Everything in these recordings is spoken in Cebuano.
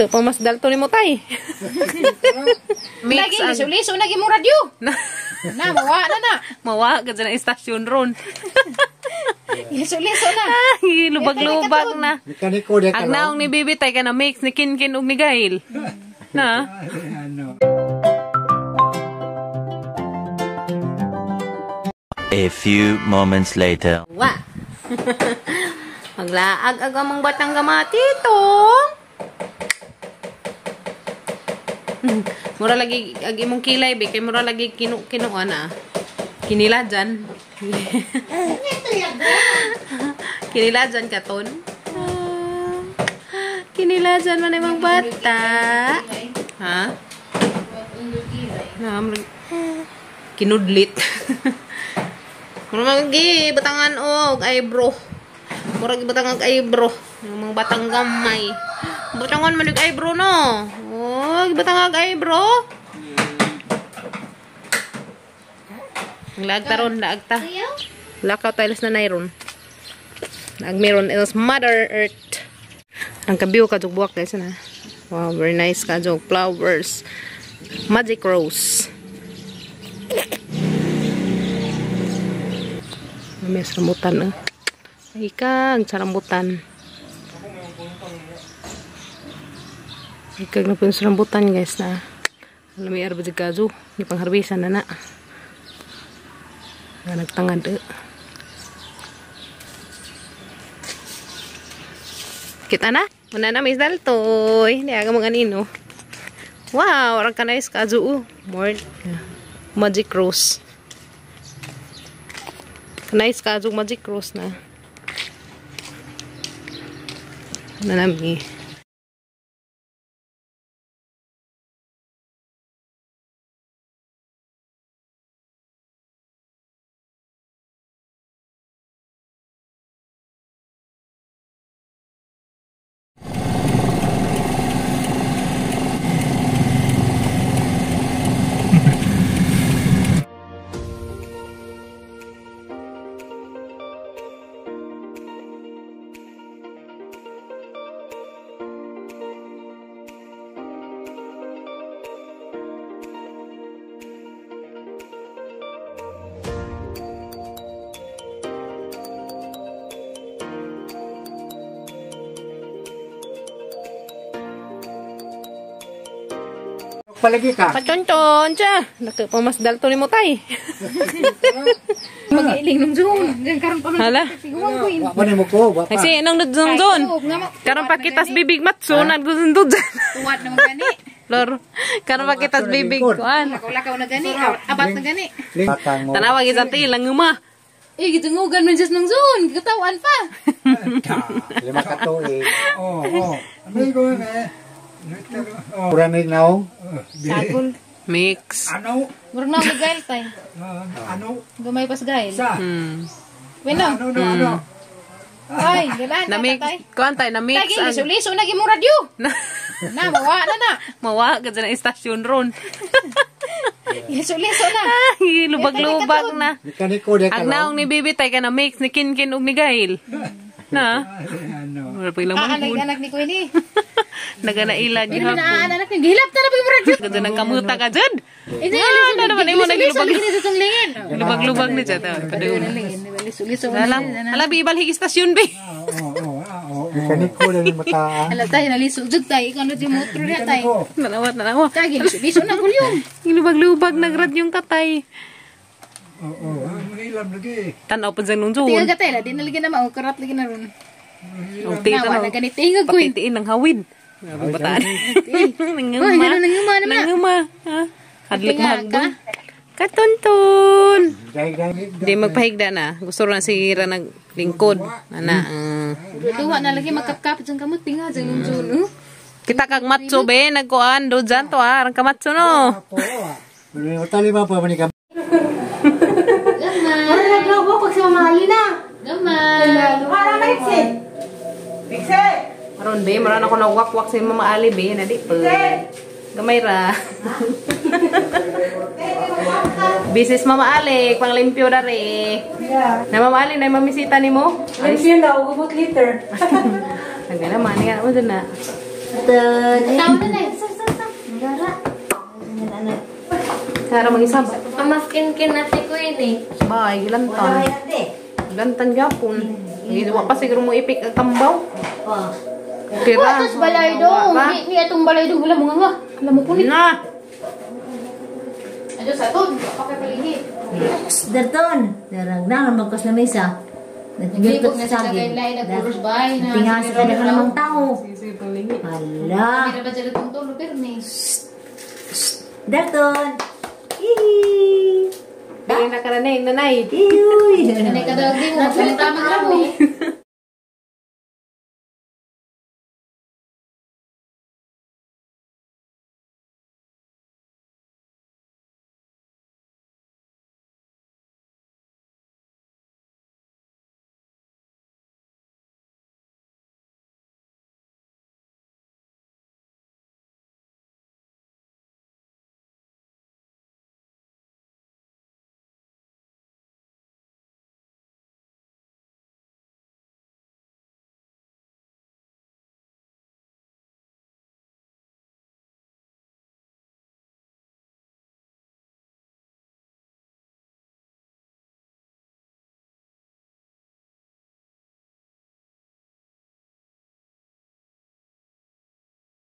Pa mas dalto ni mo tay. Mix ang liso na gimong radyo. Na mawa na na. Mawa gud na istasyon ron. Liso-liso na. Lubag-lubag na. Mekaniko de Ang naong ni Bibi tay kana mix ni Kinkin ug ni Gail. Na. Ano. A few moments later. Wa. Maglaag ag among batang gamatito. Mura lagi ag imong kilay be kay mura lagi kinu kinuan ah. Kinila dyan. Kinila dyan katon. Kinila dyan man imong bata. Ha? Na kinudlit. Mura lagi batangan og eyebrow. Mura lagi batangan og eyebrow. Yung mga batang gamay. Batangan man og eyebrow no. Oh, batang og eyebrow. Laag ta ron, laag ta. Lakaw tayo na nairon. Laag meron is Mother Earth. Ang kabiyo ka jog buwak guys na. Wow, very nice ka jog flowers. Magic rose. May saramutan eh. Ay kang saramutan. Ay kang na po yung saramutan guys na. Alam may arba jig kazo. Hindi pang harbisan na na. Nga nagtangad eh. Kita na? Muna na may daltoy. Hindi aga mga anino. Wow, orang ka nice kazo oh. More magic rose. Nice kazo magic rose na. Nanami. Palagi ka. Patonton siya. Nakapamas dalto ni mo tay. Mag-iling nung zone. Diyan karon pa man. Hala. Siguan ko in. Wa pa ni mo ko, wa pa. Kasi anong nung zone? Karon pa kitas bibig matso nagdun dun. Tuwad naman gani. Lor. Karon pa kitas bibig kuan. Lakaw na gani. Abat na gani. Tanawa gyud sa tiil lang uma. Eh gitungugan man sis nung zone. Katawan pa. 5 ka tuig. Oh, oh. Amigo eh. Pura mig naong. Sagol. Mix. Ano? Murag na may gail tay. Ano? Gamay pas gail. Sa? Weno. Ano, ano, ano? Ay, galaan Na mix. tay. Kuan tay na mix. Tay liso-liso na gimong radyo. Na mawa na na. Mawa gud na istasyon ron. Liso-liso na. Lubag-lubag na. Mekaniko de Ang naong ni Bibi tay kana mix ni Kinkin ug ni Gail. Na. Ano? Wala pa ilang Aanay manghud. anak ni Queenie. Naganailan Pero gihapon. na anak ni gihilap ta na pag radyo. Ganda ng kamuta ka dyan. Ini Ah, na naman imo liso naglubag. lagi sa tunglingin. Lubag-lubag ni dyan. Padayon. Liso-liso. Ala, ala bi ibalhig istasyon bi. Oo, oo, oo. Mekaniko de ni mata. Ala tay naliso jud tay ikaw na di motor na tay. Tanawa, tanawa. Tay liso na gulyong. Lubag-lubag nagrad yung katay. Oo, oo. Mangilam lagi. Tanaw pa dyan nung zone. Tiga ka tay la di na lagi na maukarat lagi na ron. Ang tita Na na. wala ganit tingog ko. Patitiin ng hawid. Grabe bataan. Nanguma. Uy, ganun, nanguma naman. Nanguma. Ha? Hadlok Tinga ka. mahagbong. Katuntun. Dai dai. Di magpahigda na. Gusto na si Ira naglingkod. Ana. Duwa na lagi magkapkap jang kamot tinga jang yung zone. Kita kag matso be nagkuan do dyan to ah. Arang kamatso no. Pero tali ba pa man ka. Gamay. Ora naglawa pag si Mama Alina. Gamay. Para maiksi. Maiksi. Aron be, maran ako nagwakwak si Mama Ali be na di pa. Gamay ra. Business Mama Ali, panglimpyo na re. Na Mama Ali, na mamisita nimo? Limpyo na, ugubot liter. Ang naman, nga mo dun na. Dalton. Tao na na. Gara. Kara mag-isab. Pamaskin-kin natin ko yun eh. Bye, gilantan. Gilantan gapon. Wa pa siguro mo ipik ang tambaw. Tira. Atos balay dong. Ni atong balay dong wala mga nga. Alam mo punit. Na. Ados aton, pakipalihi. Dalton. Darang na magkos na mesa. Naglibog na sila kay Lai, nagpuros bay na. Tingasa ka na ka namang tao. Hala. Meron ba dyan itong tulo, pirmi? Dalton. Hihi. Dili na ka na nanay. Iuy. Nanay ka daw, di mo magsalita magrabo.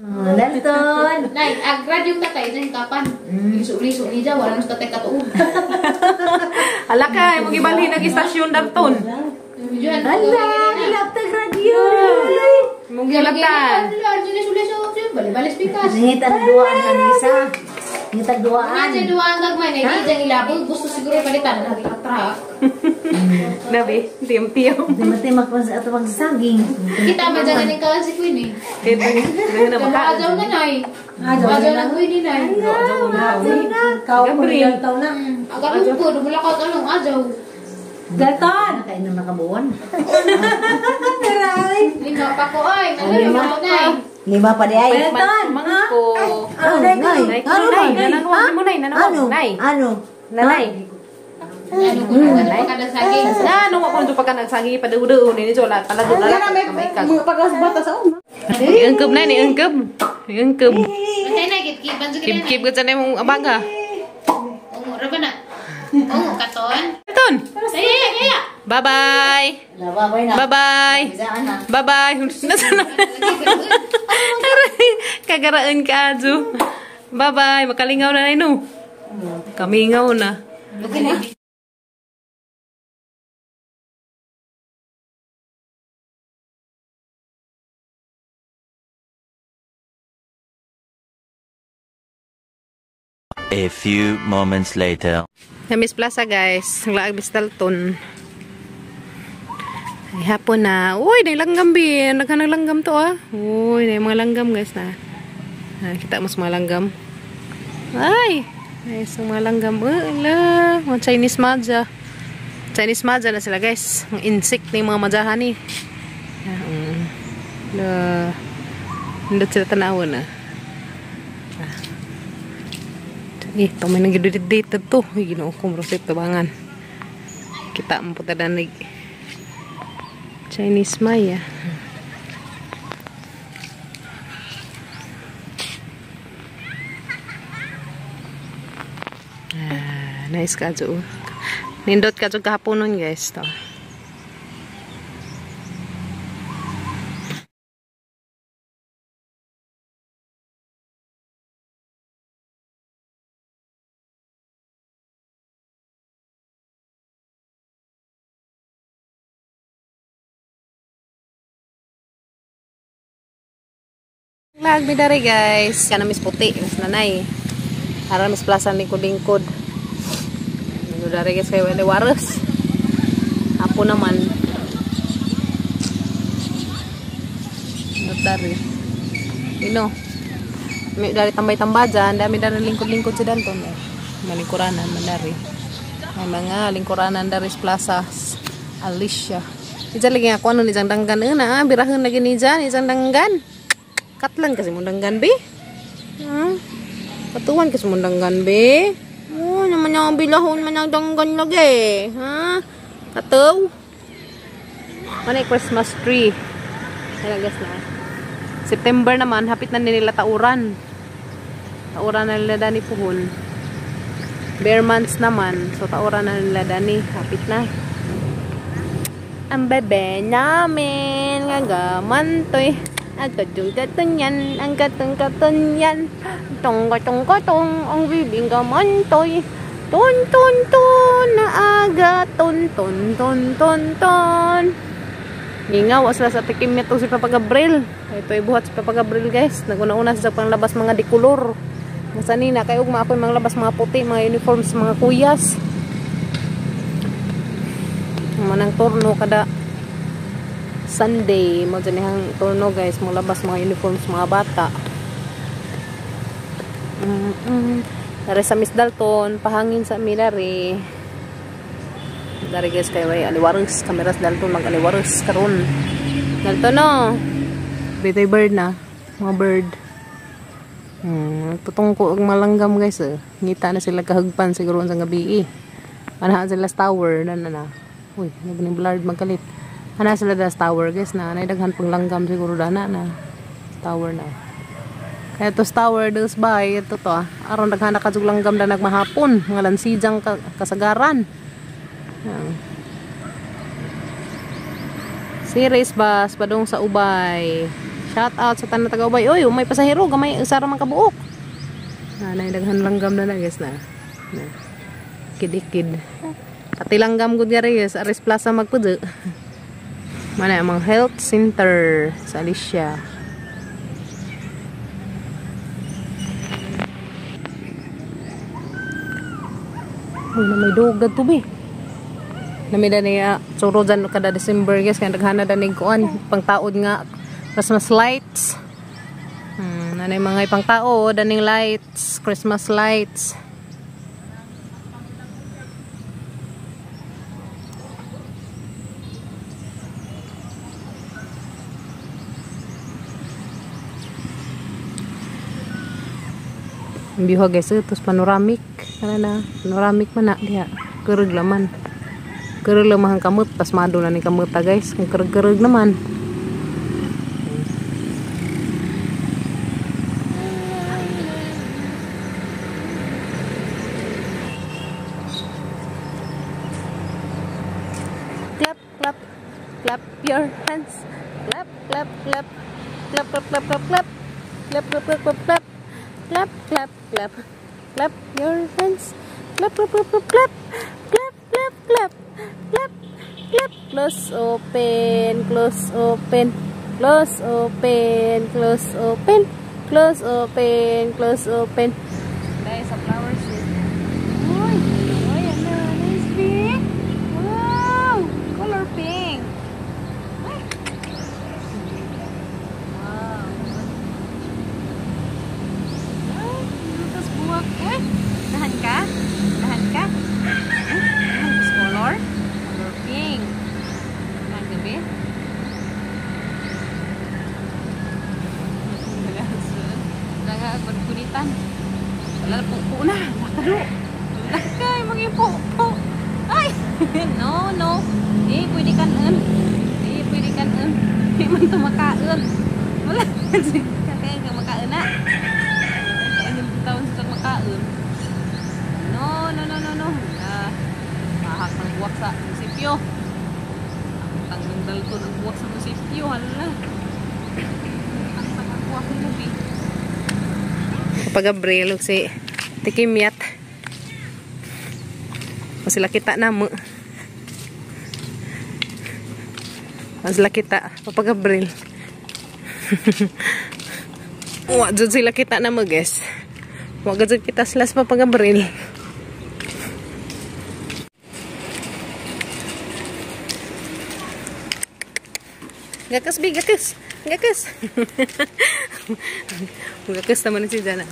Dalton. Nay, agrad yung tatay dyan kapan. Liso-liso niya, wala nang tatay katuog. Ala ka, imong gibalhin ang istasyon Dalton. Hala, nilaptag radyo. Imong gilaptan. Bali-balis pikas. Nangitag duaan ang isa. Nangitag duaan. Nandiyan duaan gagmay na hindi dyan ilabog. Gusto siguro palitan. Nag-attract. Nabi, tiyam-tiyam. Di matimak pa sa ato pagsasaging. Kita man dyan ganing kawan si Queen eh. Kaya na maka. Adyaw na nay. Adyaw na Queen eh nay. Gabriel. Agad po, dumula ka tanong adyaw. Dalton! Nakainom na kabuwan. Lima pa ko ay. Lima pa nay. Lima pa di ay. Dalton! Mangko. Ano? Nay. Ano, nay? Nananawag mo, nay. Nananawag, nay. Ano? Nanay. Ano ko na pa kada saging. Na, nung ako nung pagka nagsagi, padaudo, ni Jola, talago, lalak, kamay ka. Ni-engkeb na, ni-engkeb. Ni-engkeb. Masay na, kip-kip. Kip-kip ka dyan mong abaga. Ungo, ra ba na? Ungo, katon. Katon! Ay, ay, ay, ay. Bye-bye! Bye-bye! Bye-bye! Nasaan na? Kagaraan ka, Aju. Bye-bye! Makalingaw na na no. Kamingaw na. A few moments later. Miss Plaza, guys. Ang laag Miss Dalton. Ay, hapon na. Uy, na langgam, bi. Naghanang langgam to, ah. Uy, na mga langgam, guys, na. Ah, kita mo sa mga langgam. Ay! Nice, ang mga langgam. Ala, mga Chinese madja. Chinese madja na sila, guys. Ang insect na yung mga madjahan, eh. Ala. Nindot sila tanawan, ah. Eh, ito may nag-date to. Ay, ginoo ko, mrosip tabangan. Kita mo po tadanig. Chinese Maya. Ah, nice ka, Jo. Nindot ka, Jo, kahapon nun, guys. To. Lag mi dari guys. Kana mis puti, mas nanay. Ara mis plaza lingkod-lingkod. Ano dari guys kay wala waras. Apo naman. Ano dari? Ino. May dari tambay-tamba dyan. Dami dari lingkod-lingkod si Dalton. Eh. Malingkuranan man dari. May mga lingkuranan dari sa plaza. Alicia. Diyan lagi ako ano ni jang danggan na birahan lagi ni jan, isang danggan. Katlan kasi mong danggan, be. Katuwan kasi mong danggan, be. Oh, naman ang bilahon man ang danggan lagi. Ha? Kataw. Ano Christmas tree. Ayan, guys na. September naman hapit na nila tauran. Tauran na nila dani puhon. Bare months naman. So tauran na nila dani, hapit na. Ang bebe namin nga gamantoy. Ang katong-katunyan, ang katong-katunyan. Tong-katong-katong, ang bibing gamantoy. Ton ton ton na aga, ton ton ton ton ton. Ningaw sila sa tikim nito si Papa Gabriel. Ito ibuhat si Papa Gabriel guys. Naguna-una sa panglabas mga dikulor. Masanina kay ugma ako mga labas mga puti, mga uniforms, mga kuyas. Manang turno kada Sunday mo dyan ang turno guys, mga labas mga uniforms mga bata. Dari sa Miss Dalton, pahangin sa Milari. Dari guys kay way aliwarus, kameras Dalton mag-aliwarus karon. Dalton no. Bitoy bird na, mga bird. Tutungko og malanggam guys eh. Ngita na sila kahugpan siguro sa gabi eh. Anahan sila sa tower na na. Uy, nagning blurred magkalit. Ana sila sa tower guys na nay daghan pang langgam siguro dana na. Tower na. Kaya to tower dos bay ito to ah. Aron daghan na kadtog langgam na nagmahapon, mga lansijang kasagaran. Series bus padung sa Ubay. Shout out sa tanan taga Ubay. Oy, may pasahero gamay usa ra man kabuok. Nay daghan langgam na na guys na. Na. Kidikid. Pati langgam gud gari guys, Aris Plaza magpudyo. Mana ang mga health center sa Alicia. Uy, na may dugad to be. Namida niya tsuro dyan kada December guys kaya naghana danig kuan pangtaod nga Christmas lights. Nanay mga ipangtao daning lights, Christmas lights. Ang view guys, ito panoramic kana na, panoramic man na diha. Kurug laman. Kurug lamang kamot, pasmado na ni kamot ta guys, kung kurug-kurug naman. Clap, clap, clap your hands. Clap, clap, clap. Clap, clap, clap, clap, clap. Clap, clap, clap, clap, clap. Clap, clap, clap. Clap your hands. Clap, clap, clap, clap, clap. Clap, clap, clap. Clap, clap. Close, open, close, open. Close, open, close, open. Close, open, close, open. Dahil sa flowers eh. Uy, uy, ano, nice big. Wow, color pink. Ay. Wow. Ay, tapos buwak. Uy, nahan ka? Nahan ka? Ay, tapos color? Color pink. Nahan gabi? Nagagpunitan. Wala na po na. Nakalo. Kay magipo-po. Ay! No, no. Eh, pwede ka nun. Eh, pwede ka nun. Hindi man ito makaon. Wala. Kaya ka makaon na. Kaya yung taon sa makaon. No, no, no, no, no. Mahak ng buwak sa munisipyo. Ang tanggal to ng buwak sa munisipyo. Hala. Ang tanggal buwak ng gabi. Papa Gabriel si Tikimyat. Masila kita na mo. Masila kita Papa Gabriel. Wa jud sila kita na mo guys. Wa jud kita sila sa Papa Gabriel. Gakas bi gakas. Gakas. Gakas naman si Jana.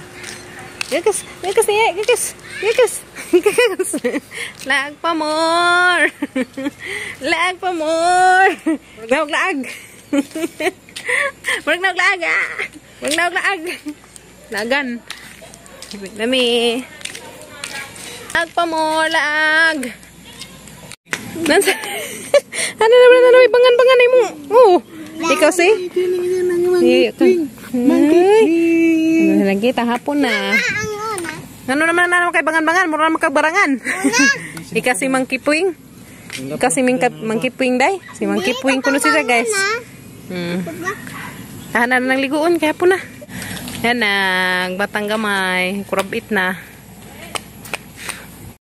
Gakas, gakas niya, gakas. Gakas. Gakas. Laag pa more. Laag pa more. Murag laag. Murag laag. Murag laag. Laagan. Lami. Laag pa more, laag. Nansa. Ano na ano bangan-bangan mo. Oh. Ikaw si? Monkey. Lagi hapon na. Ano naman na naman kay bangan-bangan, mura naman kag barangan. Ikaw si Monkey Puing. Ikaw si Monkey Puing day. Si Monkey Puing kuno siya, guys. Tahanan na ng liguon kaya po na. Yan na, batang gamay, kurabit na.